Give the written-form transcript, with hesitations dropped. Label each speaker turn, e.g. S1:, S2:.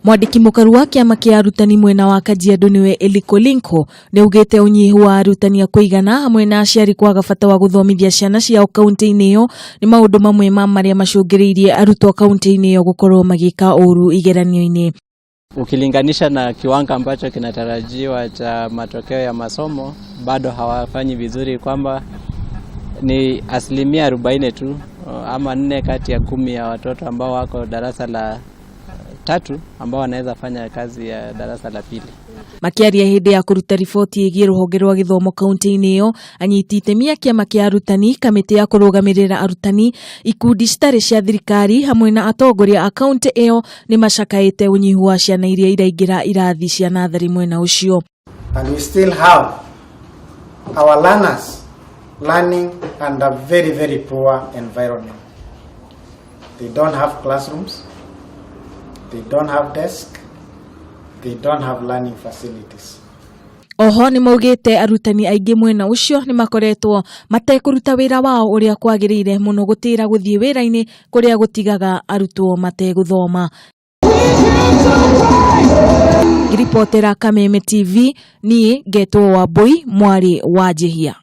S1: Mwandĩki mũkaru wa kĩama kĩa arutani mwena wa Kajiado nĩwe Eli Kolinko nĩ augĩte ũnyihu wa arutani a kũigana hamwe na aciari kwaga bata wa gũthomithia ciana ciao kaunti-inĩ ĩyo nĩ maũndũ mamwe ma marĩa macũngĩrĩirie arutwo kaunti-inĩ ĩyo gũkorwo magĩka ũru igeranio-inĩ.
S2: Ukilinganisha na kiwango ambacho kinatarajiwa cha matokeo ya masomo, bado hawafanyi vizuri, kwamba ni 40% tu ama 4 kati ya 10 ya watoto ambao wako darasa la tatu ambao wanaweza fanya kazi ya darasa la pili.
S1: Makĩaria hĩndĩ ya kũruta riboti ĩgiĩ rũhonge rwa gĩthomo kaunti-inĩ ĩyo, anyiti itemi a kĩama kĩa arutani, kamĩtĩ ya kũrũgamĩrĩra arutani, ikundi citarĩ cia thirikari hamwe na atongoria a kaunti ĩyo nĩ macakaĩte ũnyihu wa ciana iria iraingĩra irathi cia natharĩ mwena ũcio.
S3: And we still have our learners learning under very, very poor environment. They don't have classrooms, they don't have desks, they don't have learning facilities.
S1: Oho nĩ maugĩte arutani aingĩ mwena ũcio nĩ makoretwo matekũruta wĩra wao ũrĩa kwagĩrĩire mũno gũtĩra gũthiĩ wĩra-inĩ kũrĩa gũtigaga arutwo mategũthoma. Ngĩribotera Kameme TV, niĩ ngetwo Wambui mwarĩ wa Njihia.